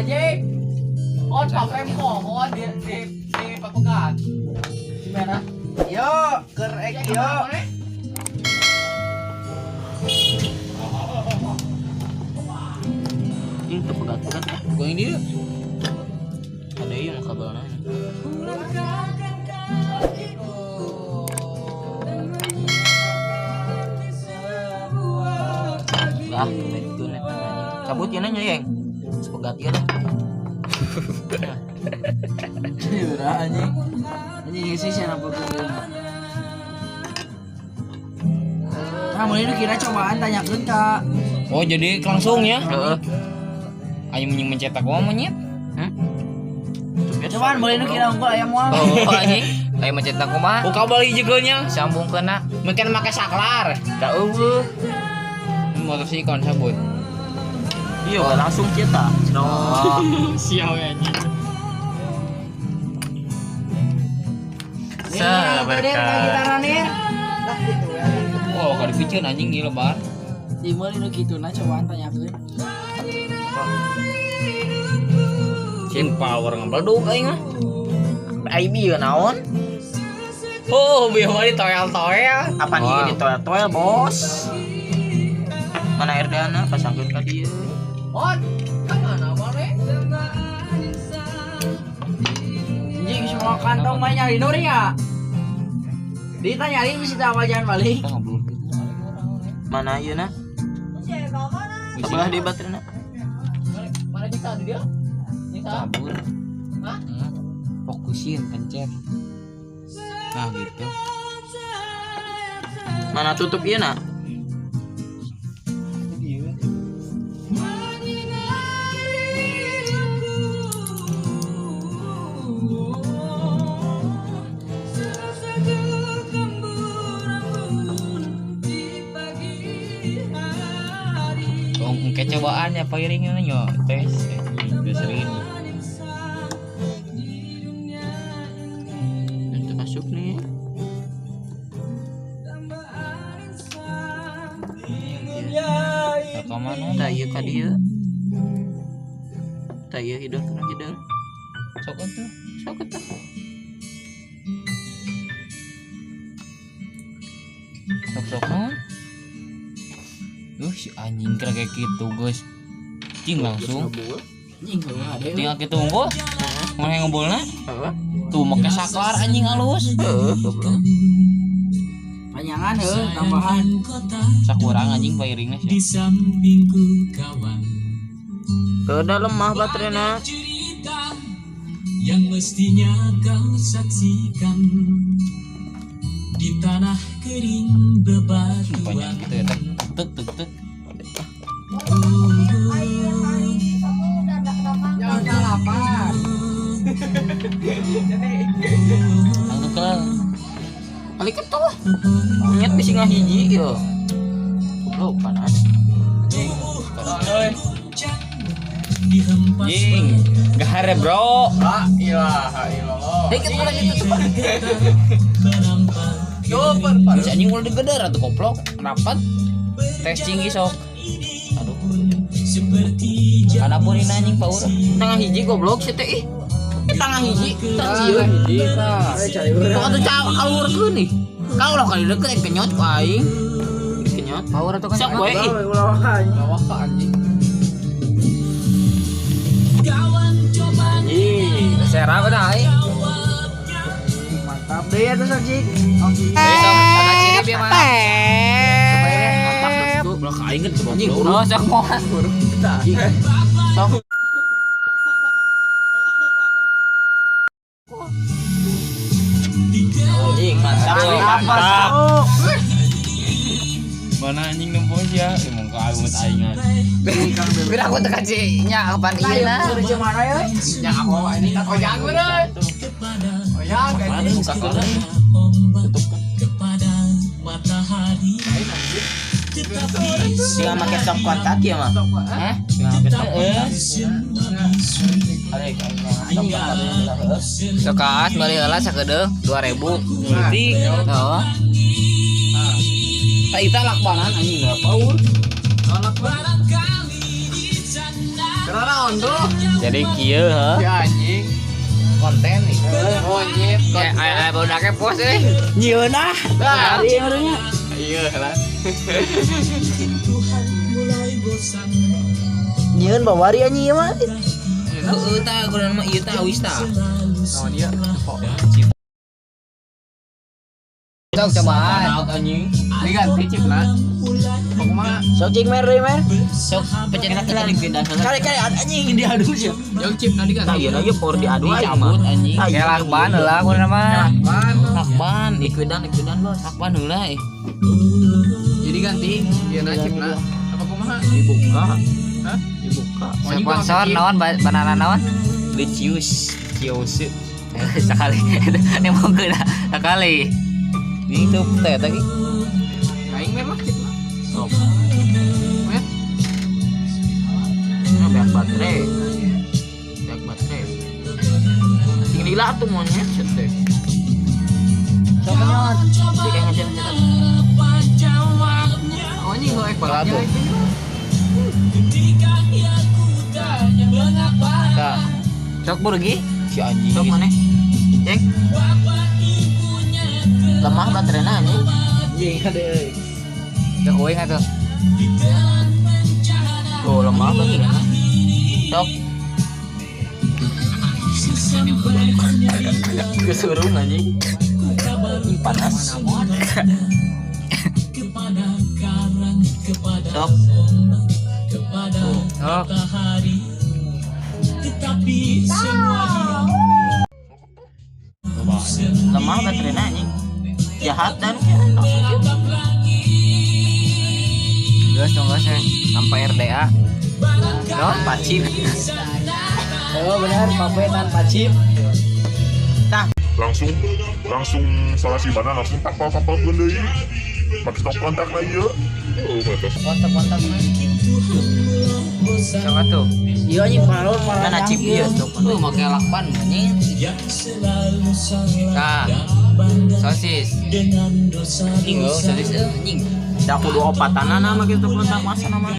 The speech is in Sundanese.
Anjing. On pakai pohon di papegan. Gimana? Yo, kerek yo. Ini tuh pegat-pegat ya. Gua ini dia. Ada yang kabelnya. Lah, itu nih. Cabut ya nanya, Yeng. Sepegat ya dah. Udah anjing. Anjing sih siapa tuh. Nah, mulai itu kira cobaan tanyakeun ka. Oh, jadi langsung ya. Heeh. Ayo mencetak gua monyet. Hmm? Cobaan mulai itu kira unggul aya moal. Oh, anjing. Ayo mencetak kumaha? Buka bali jegelnya. Sambung kena. Mungkin make saklar. Da eueuh. Motor si kon sabut. Iya, langsung cetak. Oh. Sial ya anjing. Sabarkan. Oh, kalau dipicen anjing gila bar. Di meuli nu kituna cobaan tanyakeun. Cing power ngebledug aing mah. IB ya naon? Oh, bieu mah ditoel-toel. Apaan ieu ditoel-toel, Bos? Mana RDA-na pasangkeun ka dieu. On, ka mana mana? Anjing semua kantong main nyari nuri ya. Ditanya nyari bisa awal jalan balik. Kita ngobrol gitu. Mana ieu na? Sebelah di baterainya. Mana kita di dia? Kabur. Hah? Fokusin pencet. Nah, gitu. Mana tutup ieu na? Oh, engke cobaan ya piringnya nyo tes. Biasa ini. Itu masuk nih. Rekaman Tah ieu ka dieu. Tah ieu hideung kena hideung. Sok atuh. Sok atuh. Sok-sok naon? Si anjing kira kayak gitu, guys. Cing langsung. Anjing heueuh ade. Tinggal gitu unggul. Mana yang ngebolna? Heeh. Tuh make saklar anjing halus. Heeh, goblok. Panjangan heueuh tambahan. Sakurang anjing piringna sih. Ke dalam mah baterainya. Yang mestinya kau saksikan di tanah kering bebatuan. Banyak gitu ya. Tek tek tek. Jam 8. Langsung ke Kali ketuh. Nyet bisi ngahiji yo. Goblok panas. Jing, gahar ya, bro. La ilaha illallah. Hei, kita lagi tutup. Yo, Si anjing udah digeder atuh koplok. Rapat. Tes cinggi sok. Aduh. Karena pun ini anjing power. Tengah hiji goblok sih teh ih. Tengah hiji, tengah hiji. Kok atuh kalurkeun nih. Kau lah kali deket yang kenyot ku aing. Kenyot. Power atau kan? Sok we ih. Bawa ke anjing. Ih, Serah benar aing. Mantap deh ya terus anjing. Besok agak cirip ya, Mas. Mantap bosku. Blok aing kan coba. Anjing, Oh, sok moal. Sok. Anjing, mantap. Apa sok? Mana anjing nempo ya? Emang ka aing aing. Biar aku tekan sih nya kapan ieu na. Suruh mana ya? Nya aku ini tak oyang bener. Oyang Mana buka keun. Kepada matahari tetapi Tinggal make stop kontak ya mah. Hah? Tinggal make stop kontak. Sok kaas bali heula sakedeung 2000. Ngerti. Heeh. Tak ita lakbanan anjing enggak power. Karena on tuh. Jadi kieu heuh. Ya anjing. Konten nih. Oh anjing. Kayak aya baru post euy. Nyieun ah. Ari urangnya. Iya lah. Nyieun bawari anjing ieu mah. Heeh tah kudu mah ieu tah awis tah. Naon ieu? Sok cobaan. Anjing. Diganti chipna. Kumaha? Sok cing mer deui mer. Sok pencet kita Kali-kali anjing diadu sih. Yang chipna diganti. Tah ieu lagi power diadu aing mah. Dicabut anjing. Kayak lakban heula kudu mah. Lakban. Lakban, ikudan ikudan bos. Lakban heula eh. Jadi ganti ieu na chipna. Apa kumaha? Dibuka. Hah? Dibuka. Sponsor naon banana naon? Licius, Ciose. Sekali. Nemongkeun sekali. Ini tuh teh tadi. Aing mer lah chipna. Sok. Mer. Nah, banyak baterai. Banyak baterai. Sing lila tuh monyet set teh. Sok nyot. Si kayak ngecet ngecet. Oh anjing lo ek banget. Tah. Sok burgi. Si anjing. Sok mana? Cek. Lemah baterainya anjing. Anjing ada euy. Sok euy atuh. Oh, lemah baterainya. Sok. Kesurung anjing. Ini panas. Sok. Sok. Lemah baterainya anjing. Jahat dan kayak langsung gitu. Geus tunggu sih sampai RDA. Don Pacip. Oh benar, pape tanpa chip. Tah. Langsung langsung salah si mana langsung tapal-tapal deui. Make stop kontak lah ieu. Oh, batas. Kontak-kontak. Sok atuh. Iya anjing paralon paralon. Mana chip ieu stop kontak. Tuh make lakban anjing. Tah. Sosis. Anjing, oh, sosis anjing. Da kudu opatanana make stop kontak masa nama.